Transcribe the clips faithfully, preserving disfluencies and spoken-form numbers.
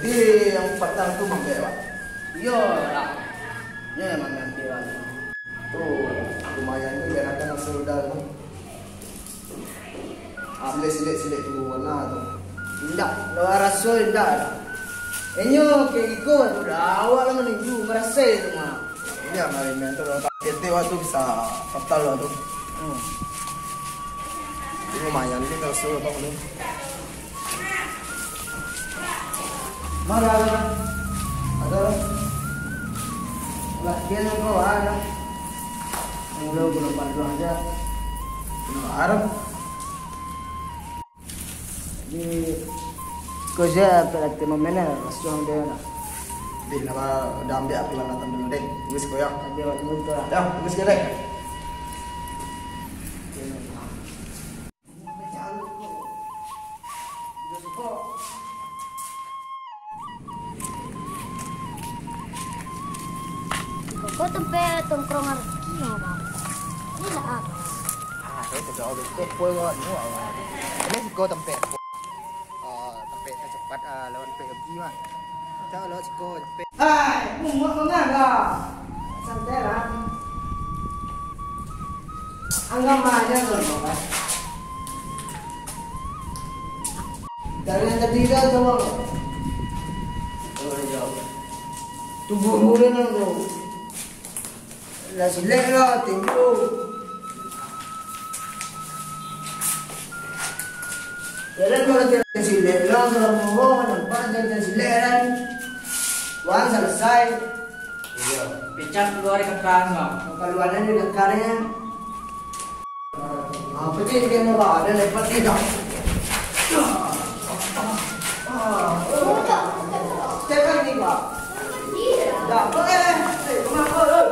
Jadi, yang patang tu mambek, Pak? Iyo lah. Nyo yang mambek, Pak. Tu, lumayan tu, biar akan hasil udah tu. Ah, silek-silek, silek tu, warna tu. Indak, lawan raso indak. Inyo kek iko tu dah, awak lah maninju, marasai tu mah. Inyo mah, main tu, kalau tak ketek awak tu bisa fatal awak tu. Hmm. Ini lumayan ni kalau suruh abang tu. Mara, mara. Ada. Lah, dia nak kau ada. Mula guna panduan aja. Nah, Arab. Di kerja pelatih mamainnya langsung dia nak. Di nama dah ambil aku lah datang dulu deh. Wis kau ya. Dia waktu itu lah. Ya, wis kau deh. Kau tempat tongkrongan Ricky, Bang. Ini lah, ah. Ah, saya tidak ada tempat buat ni, Bang. Ini siko tempat. Ah, tempat tercepat, ah, lawan P U B G, Bang. Kita lawan siko tempat. Hai, muak banget lah. Santai lah. Anggap aja tu, Bang. Dari yang tadi dah tu, Bang. Oh, iya. Tubuh muda tu. Lah silek lah, tinju. Jadi kalau tidak silek lah, kalau mau nampak jadi silek kan. Wan selesai. Iya. Pecah keluar kekang, Bang. Keluarnya di kekarnya. Apa sih dia nak ada lepas ni dah. Cek lagi, Pak. Dah, boleh. Eh, kenapa, eh?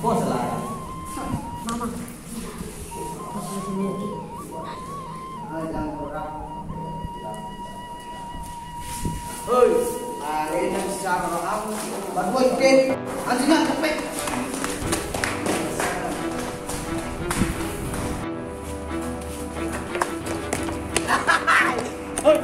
Bos lah. Mama. Hoi, ari nan sarang, baduo iken, anjing nak cepet. Hoi.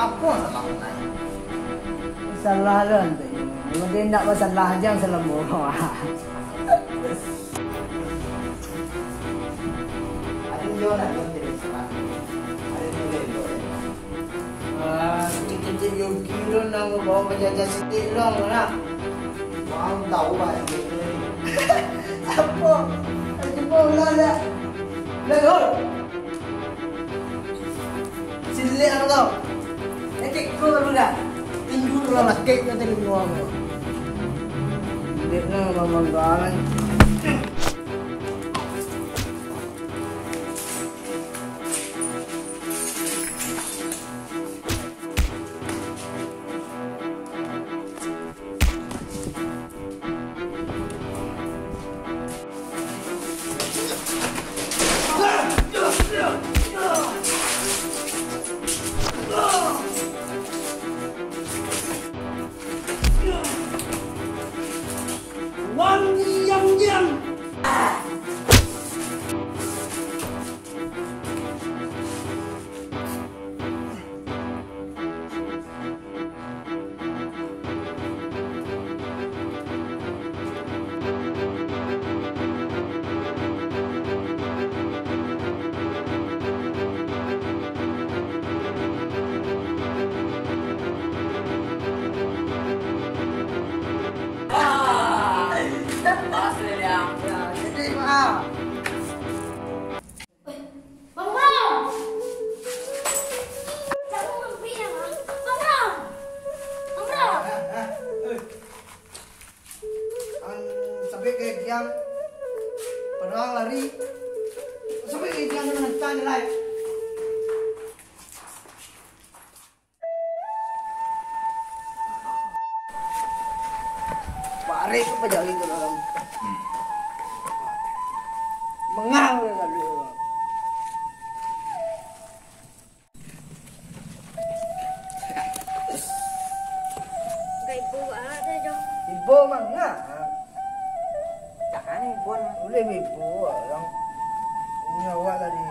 Apo salah lai? Salah lo antu nyo. Mungkin ndak basalah, jan salamo. Ado nyo nak nyo tadi salah. Ado nyo lelo. Ah, kecil-kecil Yogi lo nang bawa penjajah sitik lo, nak. Wang tahu banyak. Apo? Cubo ulang dah. Ulang, oi. Silek ang tau. Ekek ko baru dah. Tinju tu lah lakek ka tadi muang tu. Silek nah mamanggalan. Wangiang-ngiang. Weh, Bang Bram! Kamu mampir ya, Bang? Bang Bram! Bang Bram! Eh, eh, eh. Ang sampai ke tiang, padahal lari. Sampai ke tiang tu dengan tanya lai. Parik tu pajali tu dalam. Mengang dia tadi. Ibo manga? Tahan ibo. Ulih ibo, orang. Ini awak lah di,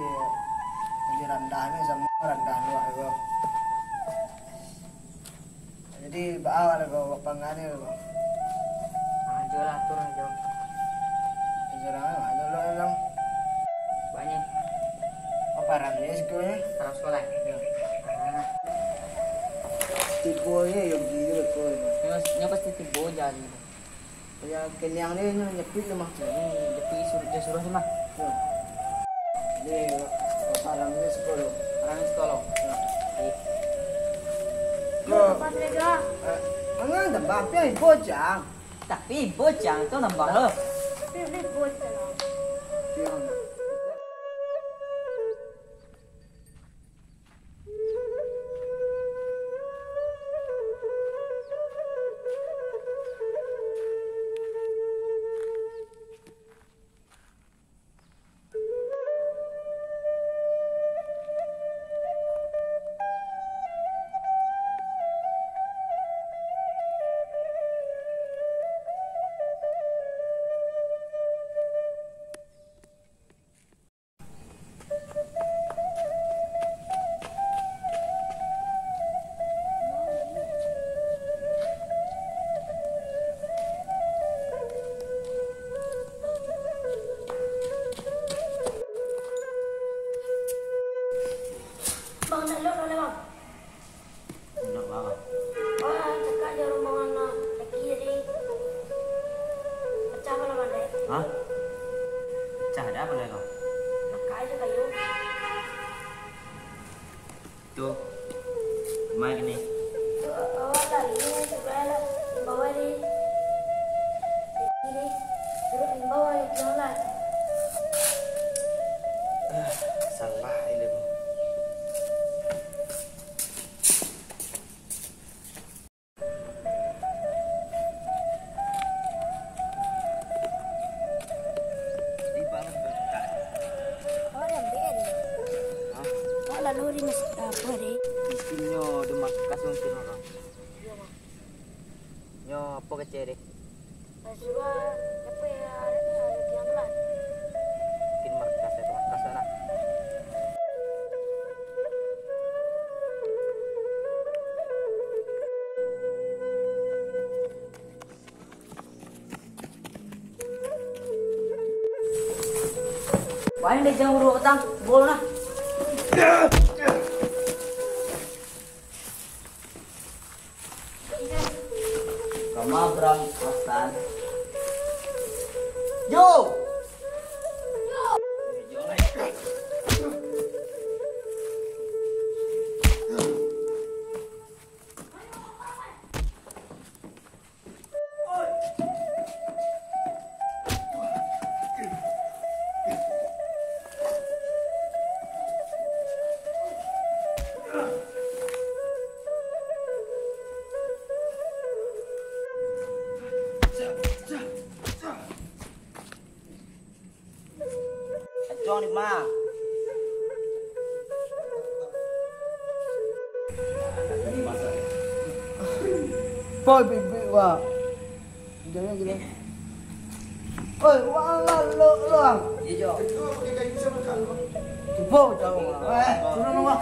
di randah ni, samo randah awak tu. Jadi, baa lah kau buek pangan ni, kau? Ajo lah, atur ajo. Ajo lah, ajo lah, Bang. Banyak. Apa, parang dia siko ni? Parang siko lah. Yo. Ah. Tibo ni, yo, gilo kau ni. Nyo, nyo pasti tibo jan. Yo, kaniang ni, nyo nyepik tu mah. Hmm, nyepik sur-, dia suruh tu mah. Yo. Ni, parang ni siko lo. Parang ni siko lo. Yo. Iya. Yo. Lepas ni, Jo. Eh, jangan tambah, tapi bocah. Tapi bocah tu nambah lo. Tapi bocah. Yo. Bang, nak lok dulu, Bang. Nak baa? Wah, cakak jo rombongan nak laki tadi. Pacah malam mandai. Hah? Pacah ado apo lai kau? Nak kayo, kayo. Tu. Mai kini. Tu, awak lari, sudah lah. Bawa di. Ini, suruh bawa yang jalan. Ah, salah ini. Awak dah ambil, deh. Hah? Awak lalu di mas-, apa, deh? Mungkin nyo di markas mungkin orang. Nyo apa kecek, deh? Mungkin markas, ya, markas lah. Paling dek jam dua petang, bol lah. Kama Bram Hasan. Yo! Acong di ma? Boy, bibik, wah. Jangan gila. Oi, wah, lo, lo, ah. Iya, Jo. Cuba, jauh, ah. Eh, turun, wah.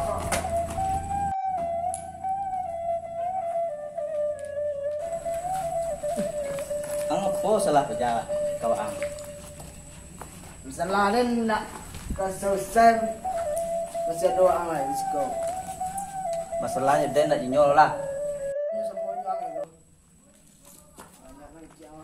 Ang apo salah paja kawan ang? Masalah den nak ka salasai, masih ado ang lai di siko. Masalahnyo den nak jinyo lah. Inyo samo juo ang itu. Banyak rezeki ang.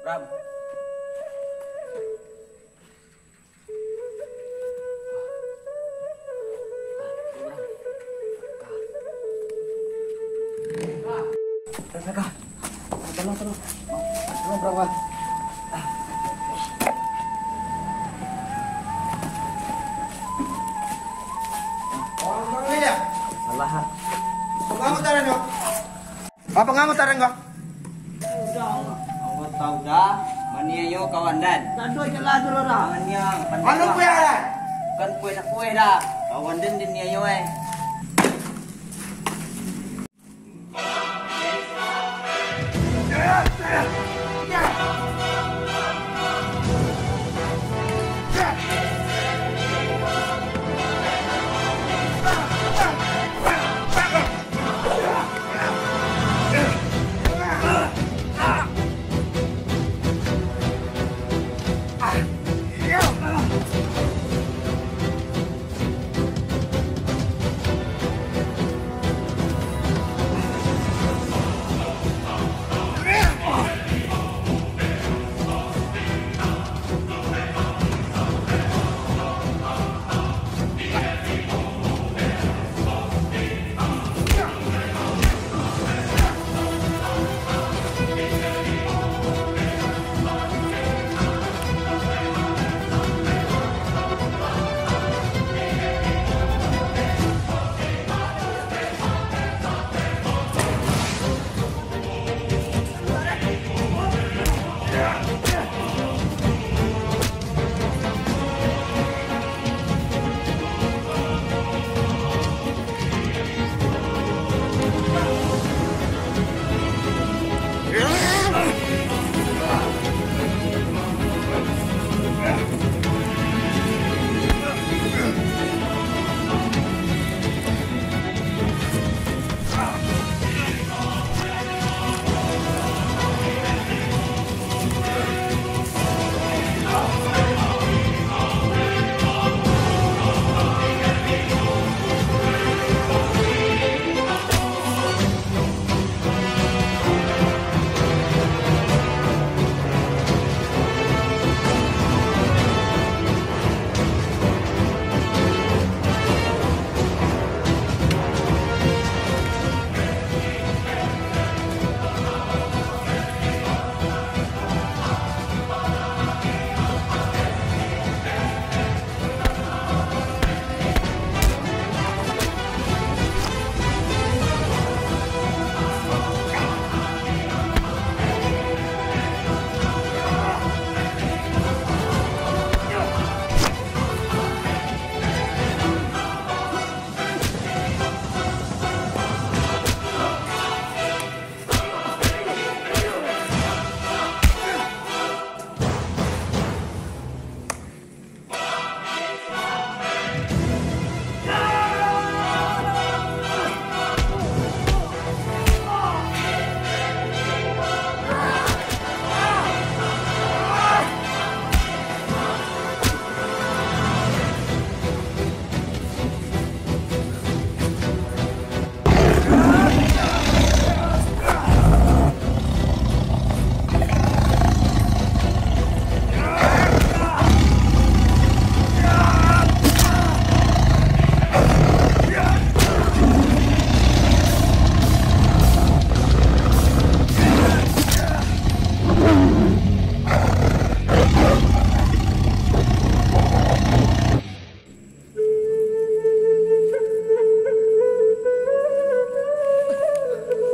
Bram. Raka, tolong, tolong. Tolong, Bram. Salah. Apa ngamu tarang ko? Awak tahu dah, maniayo kawan den. Tando jelas dulu dah. Maniayo, pandai dah. Anu kueh dah. Kan kueh nak kueh dah. Kawan den diniayo, eh.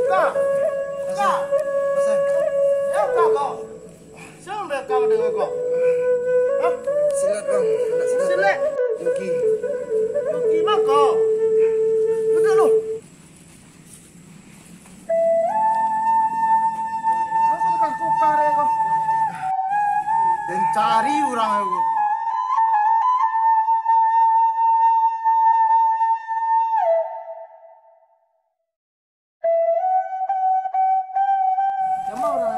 Kak! Kak! Yo, Kak, kok. Siapa yang rekam dengan kau? Hah? Silat, Bang. Anak silat. Silat? Yogi. Yogi mah kau. Duduk lu. Apa tukang kukar ya kau? Dan cari orang aku. Sama orang